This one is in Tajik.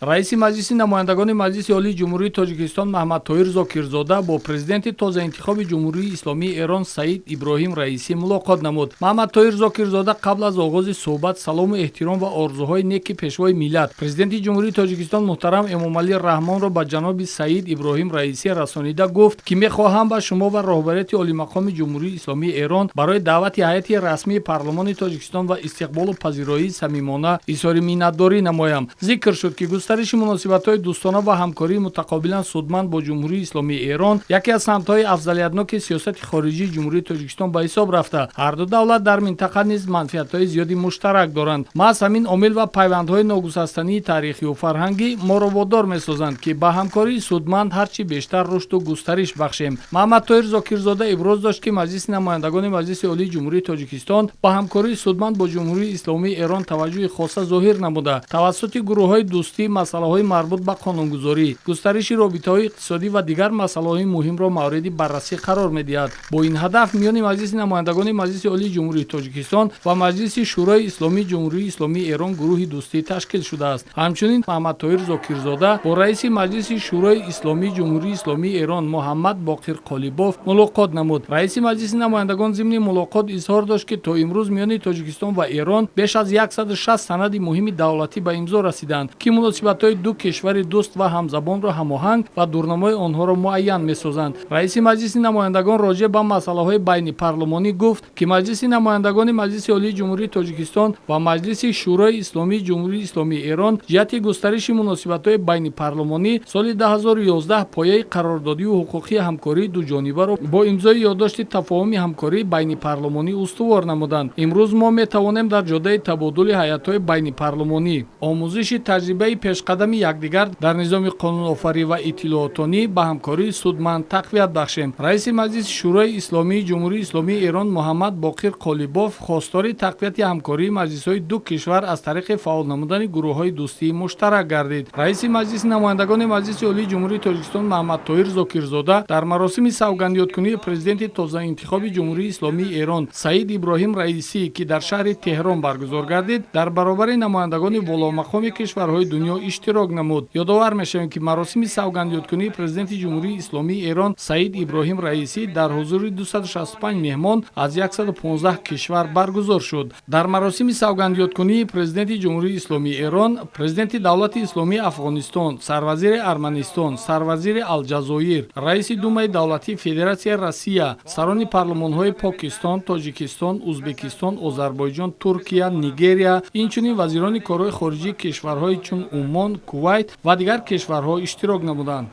Раиси Маҷлиси намояндагони Маҷлиси Олии Ҷумҳурии Тоҷикистон Маҳмадтоир Зокирзода бо президенти тозаинтихоби Ҷумҳурии Исломии Эрон Саид Иброҳим Раисӣ мулоқот намуд. Маҳмадтоир Зокирзода қабл аз оғози суҳбат салому эҳтиром ва орзуҳои неки Пешвои миллат, Президенти Ҷумҳурии Тоҷикистон муҳтарам Эмомалӣ Раҳмонро ба ҷаноби Саид Иброҳим Раисӣ расонида гуфт, ки мехоҳам ба шумо ва роҳбарияти олимақоми Ҷумҳурии Исломии Эрон барои даъвати ҳайати расмии парлумони Тоҷикистон ва истиқболу пазироии самимона изҳори миннатдорӣ намоям. Зикр шуд, ки густариши муносибатҳои дӯстона ва ҳамкории мутақобилан судманд бо Ҷумҳурии Исломии Эрон яке аз самтҳои афзалиятноки сиёсати хориҷии Ҷумҳурии Тоҷикистон ба ҳисоб рафта, ҳар ду давлат дар минтақа низ манфиатҳои зиёди муштарак доранд. Маҳз ҳамин омил ва пайвандҳои ногусастании таърихию фарҳангӣ моро водор месозанд, ки ба ҳамкории судманд ҳарчи бештар рушду густариш бахшем. Маҳмадтоир Зокирзода иброз дошт, ки Маҷлиси намояндагони Маҷлиси Олии Ҷумҳурии Тоҷикистон ба ҳамкории судманд бо Ҷумҳурии Исломии Эрон таваҷҷӯҳи хоса зоҳир намуда, тавассути гурӯҳҳои дӯстӣ масъалаҳои марбут ба қонунгузорӣ, густариши робитаҳои иқтисодӣ ва дигар масъалаҳои муҳимро мавриди баррасӣ қарор медиҳад. Бо ин ҳадаф миёни Маҷлиси намояндагони Маҷлиси Олии Ҷумҳурии Тоҷикистон ва Маҷлиси Шӯрои Исломии Ҷумҳурии Исломии Эрон гурӯҳи дӯстӣ ташкил шудааст. Ҳамчунин Маҳмадтоир Зокирзода бо раиси Маҷлиси Шӯрои Исломии Ҷумҳурии Исломии Эрон Муҳаммад Боқир Қолибоф мулоқот намуд. Раиси Маҷлиси намояндагон зимни мулоқот изҳор дошт, ки то имрӯз миёни Тоҷикистон ва Эрон беш аз 160 санади муҳими давлатӣ ба имзо расиданд, ки муносибатҳои ду кишвари дӯст ва ҳамзабонро ҳамоҳанг ва дурнамои онҳоро муайян месозанд. Раиси Маҷлиси намояндагон роҷеъ ба масъалаҳои байнипарлумонӣ гуфт, ки Маҷлиси намояндагони Маҷлиси Олии Ҷумҳурии Тоҷикистон ва Маҷлиси Шӯрои Исломии Ҷумҳурии Исломии Эрон ҷиҳати густариши муносибатҳои байнипарлумонӣ соли 2011 пояи қарордодию ҳуқуқии ҳамкории дуҷонибаро бо имзои ёддошти тафоҳуми ҳамкории байнипарлумонӣ устувор намуданд. Имрӯз мо метавонем дар ҷодаи табодули ҳайатҳои байнипарлумонӣ, омӯзиши таҷрибаи пешқадами якдигар дар низоми қонунофарӣ ва иттилоотонӣ ба ҳамкории судманд тақвият бахшем. Раиси Маҷлиси Шӯрои Исломии Ҷумҳурии Исломии Эрон Муҳаммад Боқир Қолибоф хостори тақвияти ҳамкории маҷлисҳои ду кишвар аз тариқи фаъол намудани гурӯҳҳои дӯстии муштарак гардид. Раиси Маҷлиси намояндагони Маҷлиси Олии Ҷумҳурии Тоҷикистон Маҳмадтоир Зокирзода дар маросими савгандёдкунии президенти тозаинтихоби Ҷумҳурии Исломии Эрон Саид Иброҳим Раисӣ, ки дар шаҳри Теҳрон баргузор гардид, дар баробари намояндагони воломақоми кишварҳои дунё иштирок намуд. Ёдовар мешавем, ки маросими савгандёдкунии президенти Ҷумҳурии Исломии Эрон Саид Иброҳим Раисӣ дар ҳузури 265 меҳмон аз 115 кишвар баргузор шуд. Дар маросими савгандёдкунии президенти Ҷумҳурии Исломии Эрон президенти Давлати Исломии Афғонистон, сарвазири Арманистон, сарвазири Алҷазоир, раиси Думаи давлатии Федератсияи Россия, сарони парлумонҳои Покистон, Тоҷикистон, Узбекистон, Озарбойҷон, Туркия, Нигерия, инчунин вазирони корҳои хориҷии кишварҳои чун Умон, Кувайт ва дигар кишварҳо иштирок намуданд.